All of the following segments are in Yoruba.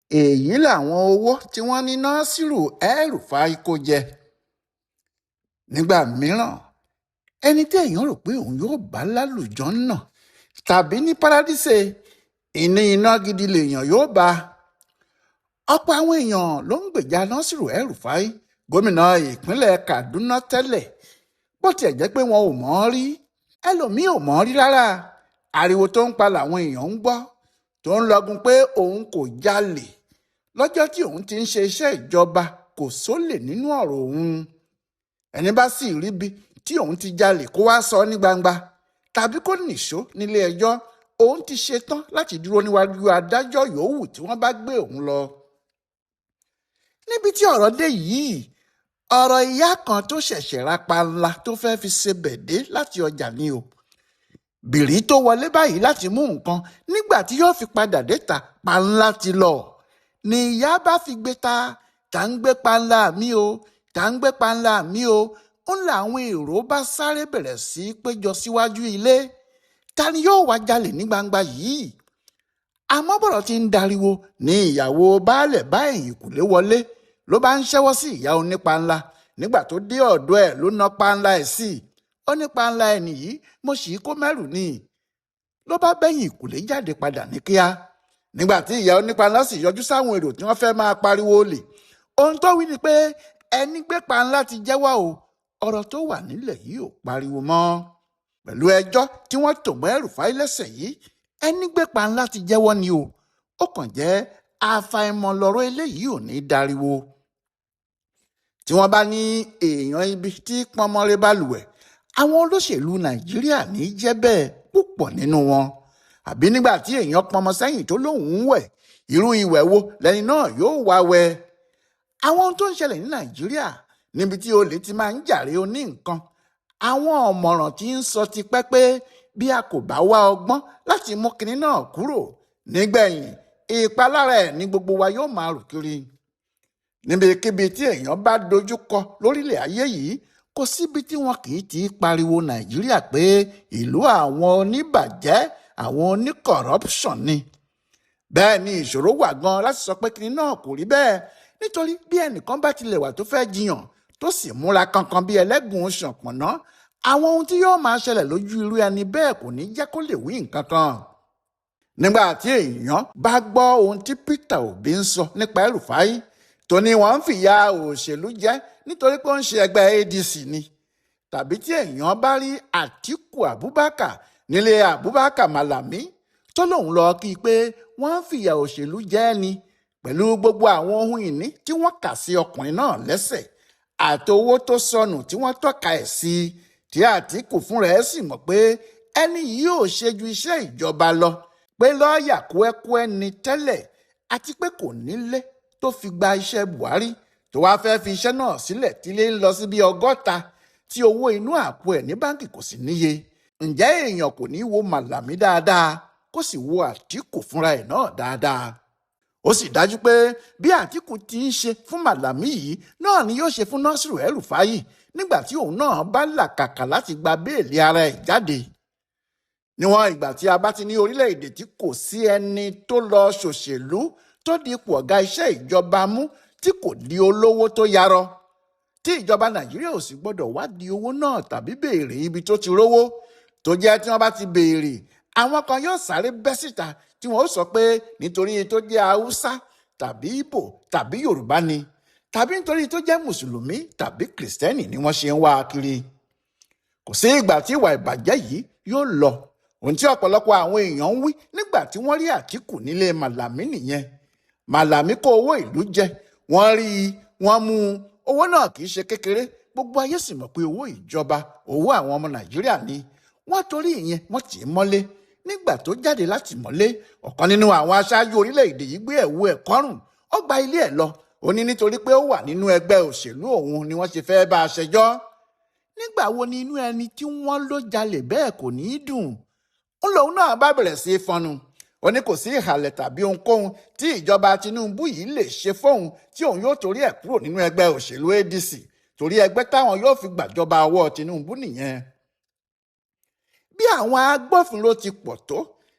Èyí làwọn owó tí wọ́n ní Nasiru El-Rufai kó jẹ. Nígbà mìíràn, ẹni téèyàn rò pé òun yóò bá lálùjánnà tàbí ní paradíṣe, inú iná gidi lèèyàn yóò bá. Ọ̀pọ̀ àwọn èèyàn ló ń gbèjà Nasiru El-Rufai, gómìnà ìpínlẹ̀ Kaduna tẹ́lẹ̀. Bó tiẹ̀ jẹ́ pé wọn ò mọ̀ ọ́n rí, ẹlòmíín ò mọ̀ ọ́n rí rárá. Ariwo tó ń pa làwọn èèyàn ń gbọ́, tó ń lọgun pé òun kò jalè. Lọ́jọ́ tí òun ti ń ṣe iṣẹ́ ìjọba, kò sólè nínú ọ̀rọ̀ òun. Ẹni bá sì ríbi tí òun ti jalè kó wá sọ ní gbangba tàbí kó nìṣó nílé ẹjọ́, òun ti ṣetán láti dúró níwájú adájọ́ yòówù tí wọ́n bá gbé òun lọ. Níbi tí ọ̀rọ̀ dé yìí, ọ̀rọ̀ ìyá kan tó ṣẹ̀ṣẹ̀ ra panla tó fẹ́ fi sebẹ̀ dé láti ọjà ni o. Bìrì tó wọlé báyìí láti mú nǹkan, nígbà tí yóò fi padà déta, panla ti lọ. Ni ìyá bá fi gbé ta, tá ń gbé panla mi o, tá ń gbé panla mi o, ń làwọn èrò bá sáré bẹ̀rẹ̀ sí í péjọ síwájú ilé. Ta ni yóò wá jalè ní gbangba yìí? Àmọ́ bọ̀rọ̀ ti ń dariwo ní ìyàwó baálẹ̀ bá ẹ̀yìnkùlé wọlé, ló bá ń ṣẹ́wọ́ sí ìyá onípanla. Nígbà tó dé ọ̀dọ̀ ẹ̀ ló ná panla ẹ̀ sí. Ó ní panla ẹ̀ nìyí, mo sì kó mẹ́rù ni. Ló bá bẹ́yìn ìkùlé jáde padà ní kíá. Nígbà tí ìyá onípanla sì yọjú sáwọn èrò tí wọ́n fẹ́ máa pariwo olè, ohun tó wí ni pé ẹni gbé panla ti jẹ́wọ́ o, ọ̀rọ̀ tó wà nílẹ̀ yìí ò pariwo mọ́. Pẹ̀lú ẹjọ́ tí wọ́n tò mọ́ El-Rufai lẹ́sẹ̀ yìí, ẹni gbé panla ti jẹ́wọ́ ni o. Ó kàn jẹ́ àfàìmọ̀ lọ̀rọ̀ eléyìí ò ní dariwo. Tí wọ́n bá ní èèyàn ibi tí pọnmọ́rẹ́ bá lùwẹ̀, àwọn olóṣèlú Nàìjíríà ní jẹ́ bẹ́ẹ̀ púpọ̀ nínú wọn. Àbí nígbà tí èèyàn pọnmọ sẹ́yìn tó lóun ń wẹ̀, irú ìwẹ̀ wo lẹni náà yóò wá wẹ̀? Àwọn ohun tó ń ṣẹlẹ̀ ní Nàìjíríà níbi tí olè ti máa ń jàre oní nǹkan, àwọn ọ̀mọ̀ràn tí ń sọ ti pẹ́ pé bí a kò bá wá ọgbọ́n láti mú kinní náà kúrò nígbẹ̀yìn, ìpalára ẹ̀ ní gbogbo wa yóò máa rù kiri. Níbikíbi tí èèyàn bá dojú kọ lórílẹ̀ ayé yìí, kò síbi tí wọn kì í ti pariwo Nàìjíríà pé ìlú àwọn oníbàjẹ́, àwọn oníkọ̀rọ́pṣọ̀n ni. Bẹ́ẹ̀ ni ìṣòro wà gan láti sọ pé kinní náà kò rí bẹ́ẹ̀, nítorí bí ẹnìkan bá tilẹ̀ wà tó fẹ́ jiyàn tó sì múra kankan bí ẹlẹ́gùn ṣànpọ̀nná, àwọn ohun tí yóò máa ṣẹlẹ̀ lójú irú ẹni bẹ́ẹ̀ kò ní jẹ́ kó lè wí nǹkan kan. Nígbà tí èèyàn bá gbọ́ ohun tí Peter Obi ń sọ nípa El-Rufai, tó ní wọ́n ń fìyà òṣèlú jẹ nítorí pé ó ń ṣe ẹgbẹ́ ADC ni, tàbí tí èèyàn bá rí Àtíkù Abubakar nílé Abubakar Malami tó lóun lọ kí i pé wọ́n ń fìyà òṣèlú jẹ ni pẹ̀lú gbogbo àwọn ohun ìní tí wọ́n kà sí ọkùnrin náà lẹ́sẹ̀ àti owó tó sọnù tí wọ́n tọ́ka ẹ̀ sí, tí Àtíkù fúnra ẹ̀ sì mọ̀ pé ẹni yìí ò ṣe ju iṣẹ́ ìjọba lọ, pé lọ́ọ̀yà kúẹ́kúẹ́ ni tẹ́lẹ̀ àti pé kò nílé tó fi gba iṣẹ́ Buhari tó wáá fẹ́ fi iṣẹ́ náà sílẹ̀ tílé ń lọ sí bí 60 tí owó inú àpò ẹ̀ ní báǹkì kò sì níye. Ǹjẹ́ èèyàn kò ní wo Màlàmí dáadáa kó sì wo Àtíkù fúnra ẹ̀ náà dáadáa? Ó sì dájú pé bí Àtíkù ti ń ṣe fún Màlàmí yìí náà ni yóò ṣe fún Nasiru El-Rufai nígbà tí òun náà bá làkàkà láti gba béèlì ara ẹ̀ jáde. Níwọ̀n ìgbà tí a bá ti ní orílẹ̀-èdè tí kò sí ẹni tó lọ ṣòṣèlú tó di ipò ọ̀gá iṣẹ́ ìjọba mú tí kò di olówó tó yarọ, tí ìjọba Nàìjíríà ò sì gbọ́dọ̀ wádìí owó náà tàbí béèrè ibi tó ti rówó, tó jẹ́ tí wọ́n bá ti béèrè, àwọn kan yóò sáré bẹ́ síta tí wọ́n ó sọ pé nítorí tó jẹ́ Haúsá tàbí Ìgbò tàbí Yorùbá ni, tàbí nítorí tó jẹ́ Mùsùlùmí tàbí Kìrìsìtẹ́nì ni wọ́n ṣe ń wá kiri. Kò sí ìgbà tí ìwà ìbàjẹ́ yìí yóò lọ. Ohun tí ọ̀pọ̀lọpọ̀ àwọn èèyàn ń wí nígbà tí wọ́n rí Àtíkù nílé Màlàmí nìyẹn. Màlàmí kó owó ìlú jẹ, wọ́n rí i, wọ́n mú un. Owó náà kì í ṣe kékeré, gbogbo ayé sì mọ̀ pé owó ìjọba, owó àwọn ọmọ Nàìjíríà ni. Wọ́n torí ìyẹn wọ́n tì í mọ́lé. Nígbà tó jáde láti mọ́lé, ọ̀kan nínú àwọn aṣáájú orílẹ̀-èdè yìí gbé ẹ̀wù ẹ̀ kọ́rùn, ó gba ilé ẹ̀ lọ. Ó ní nítorí pé ó wà nínú ẹgbẹ́ òṣèlú òun ni wọ́n ṣe fẹ́ bá a ṣẹjọ́. Nígbà wo ni inú ẹni tí wọ́n ló jalè bẹ́ẹ̀ kò ní í dùn? Ń lòun náà bá bẹ̀rẹ̀ sí í fọnu. Ó ní kò sí ìhàlẹ̀ tàbí ohunkóhun tí ìjọba Tinubu yìí lè ṣe fóun tí òun yóò torí ẹ̀ kúrò nínú ẹgbẹ́ òṣèlú ADC, torí ẹgbẹ́ táwọn yóò fi gbàjọba ọwọ́ Tinubu nìyẹn. Bí àwọn agbófinró ti pọ̀ tó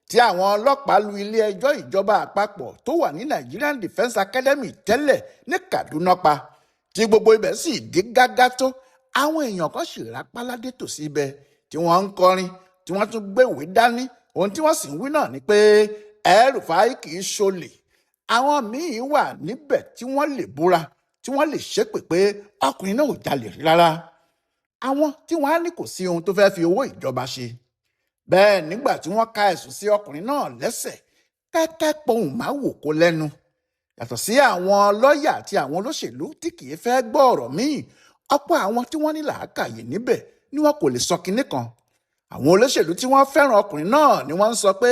Tí àwọn ọlọ́pàá lu ilé ẹjọ́ ìjọba àpapọ̀ tó wà ní Nigerian Defence Academy tẹ́lẹ̀ ní Kaduna pa, tí gbogbo ibẹ̀ sì dí gágá tó, àwọn èèyàn kan sì rápálá dé tòsí ibẹ̀ tí wọ́n ń kọrin, tí wọ́n tún gbéwèé dání. Ohun tí wọ́n sì ń wí náà ni pé El-Rufai kì í ṣolè. Àwọn míín wà níbẹ̀ tí wọ́n lè búra, tí wọ́n lè ṣépè pé ọkùnrin náà ò jalè rí rárá. Àwọn tí wọ́n á ní kò sí ohun tó fẹ́ẹ́ fi owó ìjọba ṣe. Bẹ́ẹ̀ nígbà tí wọ́n ka ẹ̀sùn sí ọkùnrin náà lẹ́sẹ̀, kẹ́kẹ́ pohùn má wò kó lẹ́nu. Yàtọ̀ sí àwọn lọ́ọ̀yà àti àwọn olóṣèlú tí kì í fẹ́ gbọ́ ọ̀rọ̀ míì, ọ̀pọ̀ àwọn tí wọ́n ní làákàyè níbẹ̀ ni wọn kò lè sọ kinní kan. Àwọn olóṣèlú tí wọ́n fẹ́ràn ọkùnrin náà ni wọ́n ń sọ pé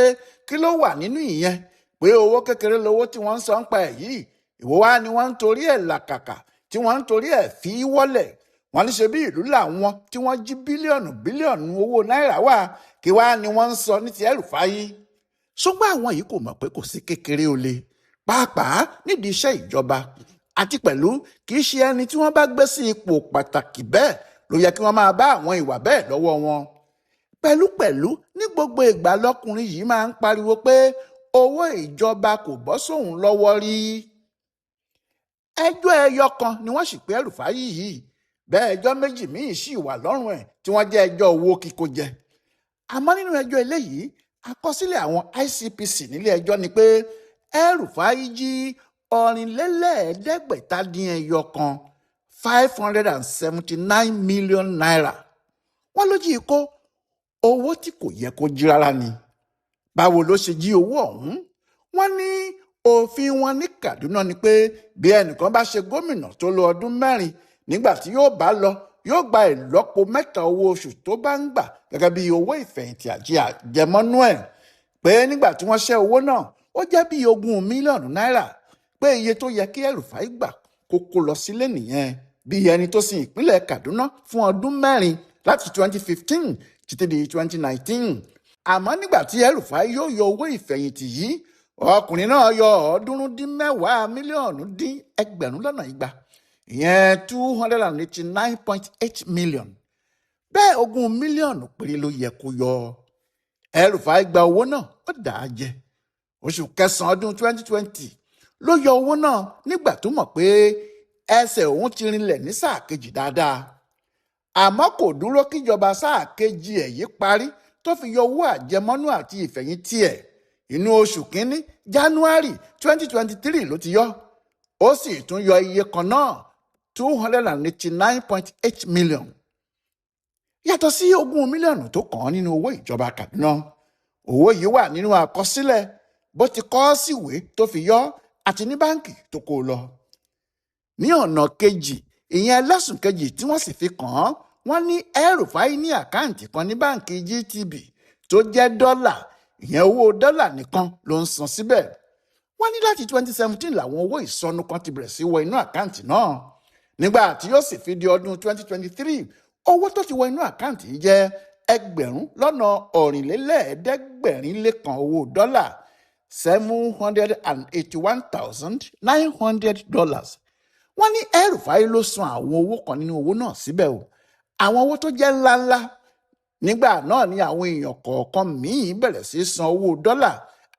kí ló wà nínú ìyẹn, pé owó kékeré lowó tí wọ́n ń sọ ń pa ẹ̀ yìí, ìwọ wá ni wọ́n ń torí ẹ̀ làkàkà, tí wọ́n ń torí ẹ̀ fi wọ́lẹ̀. Wọ́n ní ṣe bí ìlú làwọn tí wọ́n jí bílíọ̀nù bílíọ̀nù owó náírà wà, kí wá ni wọ́n ń sọ ní ti El-Rufai. Ṣùgbọ́n àwọn yìí kò mọ̀ pé kò sí kékeré olè, pàápàá nídìí iṣẹ́ ìjọba, àti pẹ̀lú kì í ṣe ẹni tí wọ́n bá gbé sí ipò pàtàkì bẹ́ẹ̀ ló yẹ kí wọ́n máa bá àwọn ìwà bẹ́ẹ̀ lọ́wọ́ wọn. Pẹ̀lúpẹ̀lú ní gbogbo ìgbà lọkùnrin yìí máa ń pariwo pé owó ìjọba kò bọ́ sóun lọ́wọ́ rí. Ẹjọ́ ẹyọ kan ni wọ́n sì pé El-Rufai yìí, bẹ́ẹ̀ ẹjọ́ méjì míì sì wà lọ́rùn ẹ̀ tí wọ́n jẹ́ ẹjọ́ owó kíkó jẹ. Àmọ́ nínú ẹjọ́ eléyìí, àkọsílẹ̀ àwọn ICPC nílé ẹjọ́ ni pé El-Rufai jí 579, ₦579 million. Wọ́n ló jí kó owó tí kò yẹ kó jí rárá ni. Báwo ló ṣe jí owó ọ̀hún? Wọ́n ní òfin wọn ní Kaduna ni pé bí ẹnìkan bá ṣe gómìnà tó lo ọdún 4, nígbà tí yóò bá lọ, yóò gba ìlọ́po mẹ́ta owó oṣù tó bá ń gbà gẹ́gẹ́ bí owó ìfẹ̀yìntì àti àjẹmọ́nú ẹ̀. Pé nígbà tí wọ́n ṣẹ́ owó náà, ó jẹ́ bí 20 mílíọ̀nù náírà, pé iye tó yẹ kí El-Rufai gbà kó kó lọ sílé nìyẹn, bí ẹni tó sin ìpínlẹ̀ Kaduna fún ọdún 4 láti 2015 títí di 2019. Àmọ́ nígbà tí El-Rufai yóò yọ owó ìfẹ̀yìntì yìí, ọkùnrin náà yọ 389,200,000, ìyẹn 289.8 million. Bẹ́ẹ̀ 20 mílíọ̀nù péré ló yẹ kó yọ. El-Rufai gba owó náà, ó dà á jẹ. Oṣù kẹsàn-án ọdún 2020 ló yọ owó náà nígbà tó mọ̀ pé ẹsẹ̀ òun ti rinlẹ̀ ní sáà kejì dáadáa. Àmọ́ kò dúró kíjọba sáà kejì ẹ̀ yìí parí tó fi yọ owó àjẹmọ́nú àti ìfẹ̀yìntì ẹ̀. Inú oṣù kínní January 2023 ló ti yọ. Ó sì tún yọ iye kan náà, 289.8 million. Yàtọ̀ sí 20 mílíọ̀nù tó kàn án nínú owó ìjọba Kaduna, owó yìí wà nínú àkọsílẹ̀ bó ti kọ ọ́ síwèé tó fi yọ àti ní báǹkì tó kó lọ. Ní ọ̀nà kejì, ìyẹn ẹlẹ́sùn kejì tí wọ́n sì fi kàn án, wọ́n ní El-Rufai ní àkáǹtì kan ní báǹkì GTB tó jẹ́ dọ́là, ìyẹn owó dọ́là nìkan ló ń san síbẹ̀. Wọ́n ní láti 2017 làwọn owó ìsọnù kan ti bẹ̀rẹ̀ sí wọ inú àkáǹtì náà. Nígbà tí yóò sì fi di ọdún 2023, owó tó ti wọ inú àkáǹtì yìí jẹ́ 7,881 owó dọ́là, $781,900. Wọ́n ní El-Rufai ló san àwọn owó kan nínú owó náà síbẹ̀ o, àwọn owó tó jẹ́ ńláńlá. Nígbà náà ni àwọn èèyàn kọ̀ọ̀kan míì bẹ̀rẹ̀ sí san owó dọ́là,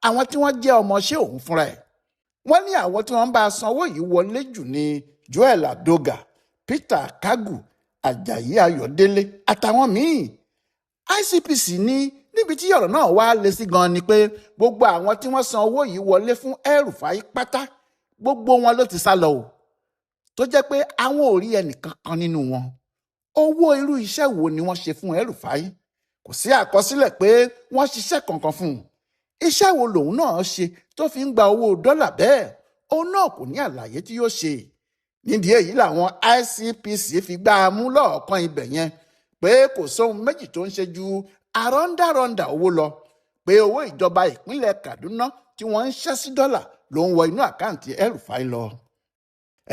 àwọn tí wọ́n jẹ́ ọmọọṣẹ́ òun fúnra ẹ̀. Wọ́n ní àwọn tí wọ́n bá san owó yìí wọlé jù ní Joel Adoga, Peter Kagu, Ajayi Ayọ̀délé àtàwọn míì. ICPC ní níbi tí ọ̀rọ̀ náà wá lé sí gan ni pé gbogbo àwọn tí wọ́n san owó yìí wọlé fún El-Rufai pátá, gbogbo wọn ló ti sá lọ o, tó jẹ́ pé àwọn ò rí ẹnìkan kan nínú wọn. Owó irú iṣẹ́ wo ni wọ́n ṣe fún El-Rufai? Kò sí àkọsílẹ̀ pé wọ́n ṣiṣẹ́ kankan fún un. Iṣẹ́ wo lòun náà ṣe tó fi ń gba owó dọ́là bẹ́ẹ̀? Òun náà kò ní àlàyé tí yóò ṣe. Nídìí èyí làwọn ICPC fi gbá a mú lọ́ọ̀kan ibẹ̀ yẹn pé kò sóhun méjì tó ń ṣe ju àrọ́ndàrọ́ndà owó lọ, pé owó ìjọba ìpínlẹ̀ Kaduna tí wọ́n ń ṣẹ́ sí dọ́là ló ń wọ inú àkáǹtì El-Rufai lọ.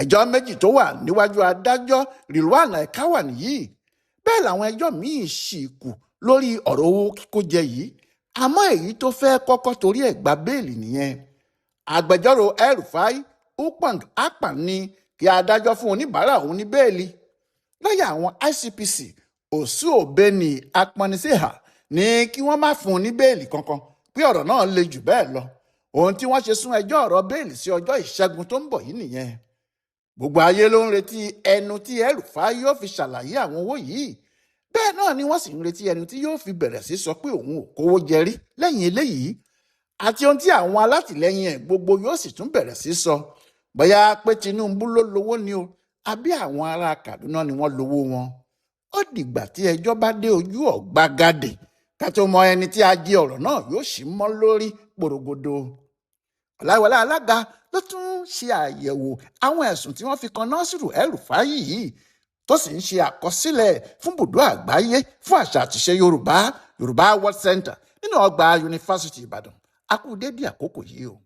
Ẹjọ́ méjì tó wà níwájú adájọ́ Rilwan Aikawa nìyí. Bẹ́ẹ̀ làwọn ẹjọ́ míì sì kù lórí ọ̀rọ̀ owó kíkó jẹ yìí, àmọ́ èyí tó fẹ́ kọ́kọ́ torí ẹ̀ gba béèlì nìyẹn. Agbẹjọ́rò El-Rufai Ukpong Akpan ní kí adájọ́ fún oníbàárà òun ní béèlì. Lọ́yà àwọn ICPC Osuobeni Akponiseha ní kí wọ́n má fún un ní béèlì kankan, pé ọ̀rọ̀ náà le jù bẹ́ẹ̀ lọ. Ohun tí wọ́n ṣe sún ẹjọ́ ọ̀rọ̀ bẹ́ẹ̀lì sí ọjọ́ Ìṣẹ́gun tó ń bọ̀ yìí nìyẹn. Gbogbo ayé ló ń retí ẹnu tí El-Rufai yóò fi ṣàlàyé àwọn owó yìí. Bẹ́ẹ̀ náà ni wọ́n sì ń retí ẹnu tí yóò fi bẹ̀rẹ̀ sí sọ pé òun ò kówó jẹ rí lẹ́yìn eléyìí, àti ohun tí àwọn alátìlẹyìn ẹ̀ gbogbo yóò sì tún bẹ̀rẹ̀ sí sọ, bóyá pé Tinubu ló lówó ni o, àbí àwọn ará Kaduna ni wọ́n lówó wọn. Ó dìgbà tí ẹjọ́ bá dé ojú ọ̀gbagadè ká tó mọ ẹni tí ajé ọ̀rọ̀ náà yóò sì mọ́ lórí pòrògodo. Ọláyíwọlá Alága ló tún ṣe àyẹ̀wò àwọn ẹ̀sùn tí wọ́n fi kan Nasiru El-Rufai yìí, tó sì ń ṣe àkọsílẹ̀ fún bùdó àgbáyé fún àṣà àtìṣe Yorùbá, Yorùbá World Center, nínú ọgbà Yunifásitì Ìbàdàn. A kú dédé àkókò yìí o.